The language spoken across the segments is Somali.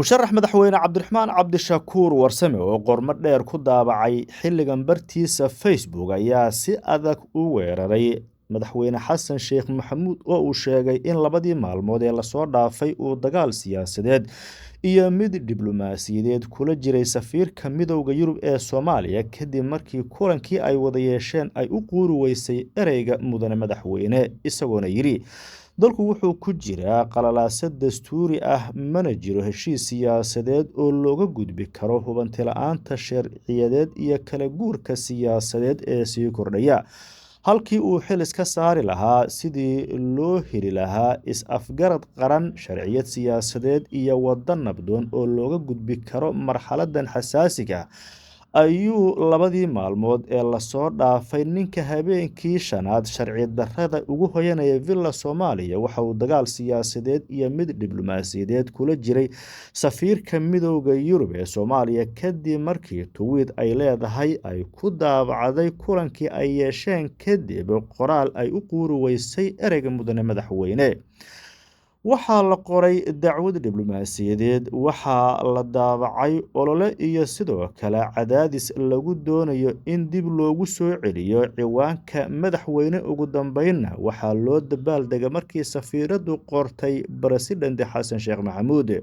Musharax madaxweyne Cabdiraxmaan Cabdishakuur Warsame oo qormo dheer ku daabacay xilligan bartiisa Facebook ayaa si adag u weeraray madaxweyne Xasan Sheekh Maxamuud oo uu sheegay in labadii maalmood ee lasoo dhaafay uu dagaal siyaasadeed iyo mid diblomaasiyadeed kula jiray safiirka Midowga Yurub ee Soomaaliya, kadib markii kulankii ay wada yeesheen ay u quuri weysay ereyga mudane madaxweyne, isagoona yidhi: dalku wuxuu ku jiraa qalalaase dastuuri ah, mana jiro heshiis siyaasadeed oo looga gudbi karo hubanti la'aanta sharciyadeed iyo kala guurka siyaasadeed ee sii kordhaya. Halkii uu xil iska saari lahaa sidii loo heli lahaa is-afgarad qaran, sharciyad siyaasadeed iyo waddo nabdoon oo looga gudbi karo marxaladan xasaasiga, ayuu labadii maalmood ee lasoo dhaafay ninka habeenkii shanaad sharci darrada ugu hoyanaya Villa Soomaaliya waxa uu dagaal siyaasadeed iyo mid diblomaasiyadeed kula jiray safiirka Midowga Yurub ee Soomaaliya, kadib markii tweet ay leedahay ay ku daabacday kulankii ay yeesheen kadib qoraal ay u quuri weysay ereyga mudane madaxweyne. Waxaa la qoray dacwad diblomaasiyadeed, waxaa la daabacay olole iyo sidoo kale cadaadis lagu doonayo in dib loogu soo celiyo ciwaanka madaxweyne. Ugu dambeynna waxaa loo dabaaldegay markii safiiraddu qortay President Xasan Sheekh Maxamuud.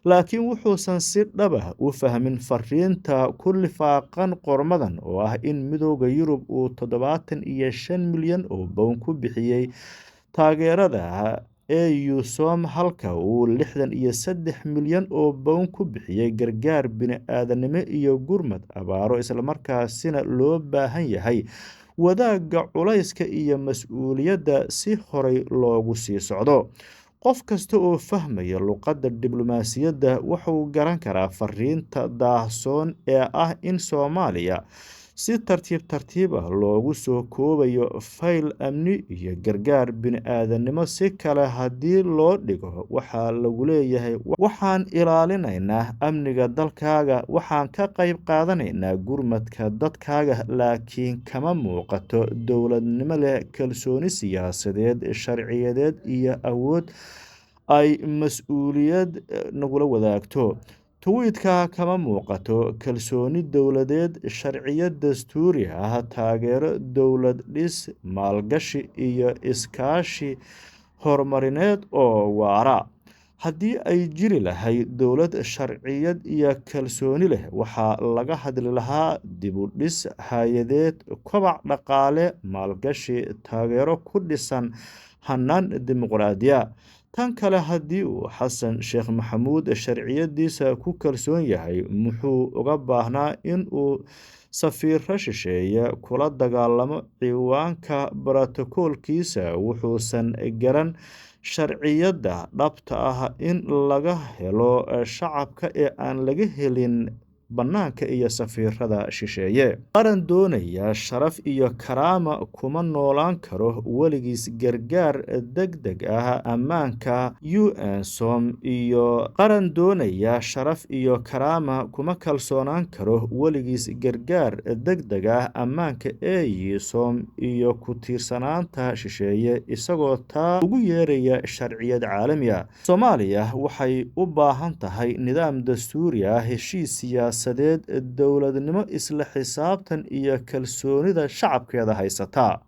Laakiin wuxuusan si dhab ah u fahmin fariinta ku lifaaqan qormadan oo ah in Midowga Yurub uu 75 milyan oo pound ku bixiyey taageerada AUSOM, halka uu 63 milyan oo pound ku bixiyey gargaar bini'aadanimo iyo gurmad abaaro, islamarkaasina loo baahan yahay wadaagga culayska iyo mas'uuliyadda si horay loogu sii socdo. Qof kasta oo fahmaya luqadda diblomaasiyadda wuxuu garan karaa fariinta daahsoon ee ah in Soomaaliya si tartiib tartiib ah loogu soo koobayo fayl amni iyo gargaar bini'aadanimo. Si kale haddii loo dhigo, waxaa lagu leeyahay: waxaan ilaalinaynaa amniga dalkaaga, waxaan ka qayb qaadanaynaa gurmadka dadkaaga, laakiin kama muuqato dowladnimo leh kalsooni siyaasadeed, sharciyadeed iyo awood ay mas'uuliyad nagula wadaagto. Tweet-ka kama muuqato kalsooni dowladeed, sharciyad dastuuri ah, taageero dowlad dhis, maalgashi iyo iskaashi horumarineed oo waara. Haddii ay jiri lahayd dowlad sharciyad iyo kalsooni leh, waxaa laga hadli lahaa dib u dhis hay'adeed, kobac dhaqaale, maalgashi, taageero ku dhisan hannaan dimuqraadi ah. Tan kale, haddii uu Xasan Sheekh Maxamuud sharciyadiisa ku kalsoon yahay, muxuu uga baahnaa in uu safiiro shisheeye kula dagaalamo ciwaanka borotokoolkiisa? Wuxuusan garan sharciyadda dhabta ah in laga helo shacabka ee aan laga helin bannaanka iyo safiirada shisheeye. Qaran doonaya sharaf iyo karaama kuma noolaan karo weligiis gargaar degdeg ah ammaanka UNSOM iyo qaran doonaya sharaf iyo karaama kuma kalsoonaan karo weligiis gargaar degdeg ah ammaanka AUSOM iyo ku tiirsanaanta shisheeye, isagoo taa ugu yeeraya sharciyad caalami ah. Soomaaliya waxay u baahan tahay nidaam dastuuri ah, heshiis siyaasadeed, dowladnimo isla xisaabtan iyo kalsoonida shacabkeeda haysata.